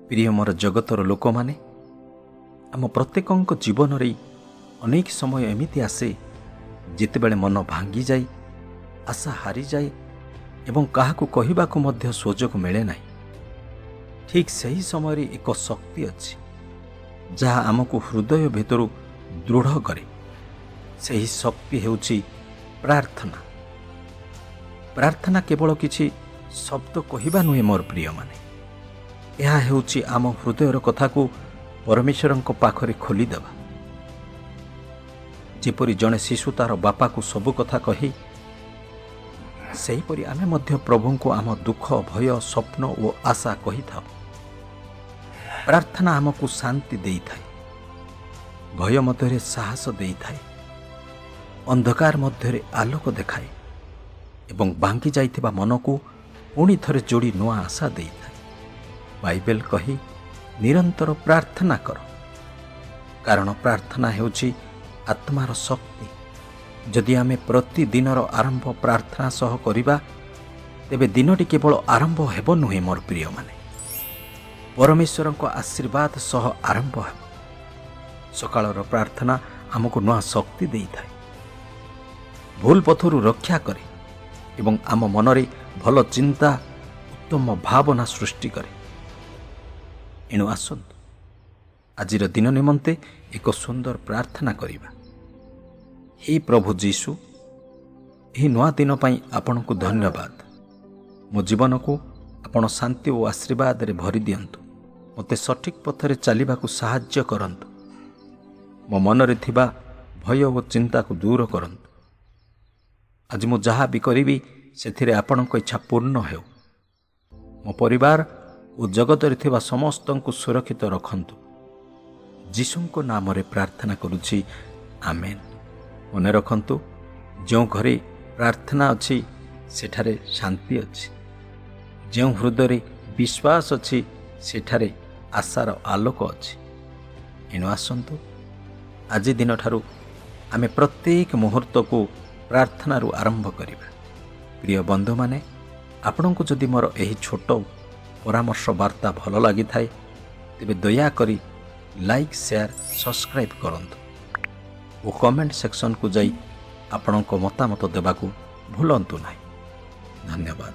ପ୍ରିୟ ମୋର ଜଗତର ଲୋକମାନେ, ଆମ ପ୍ରତ୍ୟେକଙ୍କ ଜୀବନରେ ଅନେକ ସମୟ ଏମିତି ଆସେ ଯେତେବେଳେ ମନ ଭାଙ୍ଗିଯାଏ, ଆଶା ହାରିଯାଏ ଏବଂ କାହାକୁ କହିବାକୁ ମଧ୍ୟ ସୁଯୋଗ ମିଳେ ନାହିଁ। ଠିକ୍ ସେହି ସମୟରେ ଏକ ଶକ୍ତି ଅଛି, ଯାହା ଆମକୁ ହୃଦୟ ଭିତରୁ ଦୃଢ଼ କରେ। ସେହି ଶକ୍ତି ହେଉଛି ପ୍ରାର୍ଥନା। ପ୍ରାର୍ଥନା କେବଳ କିଛି ଶବ୍ଦ କହିବା ନୁହେଁ, ମୋର ପ୍ରିୟମାନେ। ଏହା ହେଉଛି ଆମ ହୃଦୟର କଥାକୁ ପରମେଶ୍ୱରଙ୍କ ପାଖରେ ଖୋଲିଦେବା। ଯେପରି ଜଣେ ଶିଶୁ ତାର ବାପାକୁ ସବୁ କଥା କହେ, ସେହିପରି ଆମେ ମଧ୍ୟ ପ୍ରଭୁଙ୍କୁ ଆମ ଦୁଃଖ, ଭୟ, ସ୍ୱପ୍ନ ଓ ଆଶା କହିଥାଉ। ପ୍ରାର୍ଥନା ଆମକୁ ଶାନ୍ତି ଦେଇଥାଏ, ଭୟ ମଧ୍ୟରେ ସାହସ ଦେଇଥାଏ, ଅନ୍ଧକାର ମଧ୍ୟରେ ଆଲୋକ ଦେଖାଏ ଏବଂ ଭାଙ୍ଗି ଯାଇଥିବା ମନକୁ ପୁଣି ଥରେ ଯୋଡ଼ି ନୂଆ ଆଶା ଦେଇଥାଏ। ବାଇବେଲ କହେ, ନିରନ୍ତର ପ୍ରାର୍ଥନା କର, କାରଣ ପ୍ରାର୍ଥନା ହେଉଛି ଆତ୍ମାର ଶକ୍ତି। ଯଦି ଆମେ ପ୍ରତିଦିନର ଆରମ୍ଭ ପ୍ରାର୍ଥନା ସହ କରିବା, ତେବେ ଦିନଟି କେବଳ ଆରମ୍ଭ ହେବ ନୁହେଁ, ମୋର ପ୍ରିୟମାନେ, ପରମେଶ୍ୱରଙ୍କ ଆଶୀର୍ବାଦ ସହ ଆରମ୍ଭ ହେବ। ସକାଳର ପ୍ରାର୍ଥନା ଆମକୁ ନୂଆ ଶକ୍ତି ଦେଇଥାଏ, ଭୁଲ ପଥରୁ ରକ୍ଷା କରେ ଏବଂ ଆମ ମନରେ ଭଲ ଚିନ୍ତା, ଉତ୍ତମ ଭାବନା ସୃଷ୍ଟି କରେ। ଏଣୁ ଆସନ୍ତୁ, ଆଜିର ଦିନ ନିମନ୍ତେ ଏକ ସୁନ୍ଦର ପ୍ରାର୍ଥନା କରିବା। ହେ ପ୍ରଭୁ ଯୀଶୁ, ଏହି ନୂଆ ଦିନ ପାଇଁ ଆପଣଙ୍କୁ ଧନ୍ୟବାଦ। ମୋ ଜୀବନକୁ ଆପଣ ଶାନ୍ତି ଓ ଆଶୀର୍ବାଦରେ ଭରି ଦିଅନ୍ତୁ। ମୋତେ ସଠିକ୍ ପଥରେ ଚାଲିବାକୁ ସାହାଯ୍ୟ କରନ୍ତୁ। ମୋ ମନରେ ଥିବା ଭୟ ଓ ଚିନ୍ତାକୁ ଦୂର କରନ୍ତୁ। ଆଜି ମୁଁ ଯାହା ବି କରିବି, ସେଥିରେ ଆପଣଙ୍କ ଇଚ୍ଛା ପୂର୍ଣ୍ଣ ହେଉ। ମୋ ପରିବାର ଓ ଜଗତରେ ଥିବା ସମସ୍ତଙ୍କୁ ସୁରକ୍ଷିତ ରଖନ୍ତୁ। ଯୀଶୁଙ୍କ ନାମରେ ପ୍ରାର୍ଥନା କରୁଛି, ଆମେନ୍। ମନେ ରଖନ୍ତୁ, ଯେଉଁ ଘରେ ପ୍ରାର୍ଥନା ଅଛି, ସେଠାରେ ଶାନ୍ତି ଅଛି। ଯେଉଁ ହୃଦୟରେ ବିଶ୍ୱାସ ଅଛି, ସେଠାରେ ଆଶାର ଆଲୋକ ଅଛି। ଏଣୁ ଆସନ୍ତୁ, ଆଜି ଦିନଠାରୁ ଆମେ ପ୍ରତ୍ୟେକ ମୁହୂର୍ତ୍ତକୁ ପ୍ରାର୍ଥନାରୁ ଆରମ୍ଭ କରିବା। ପ୍ରିୟ ବନ୍ଧୁମାନେ, ଆପଣଙ୍କୁ ଯଦି ମୋର ଏହି ଛୋଟ ପରାମର୍ଶ ବାର୍ତ୍ତା ଭଲ ଲାଗିଥାଏ, ତେବେ ଦୟାକରି ଲାଇକ୍, ସେୟାର, ସବସ୍କ୍ରାଇବ୍ କରନ୍ତୁ ଓ କମେଣ୍ଟ ସେକ୍ସନକୁ ଯାଇ ଆପଣଙ୍କ ମତାମତ ଦେବାକୁ ଭୁଲନ୍ତୁ ନାହିଁ। ଧନ୍ୟବାଦ।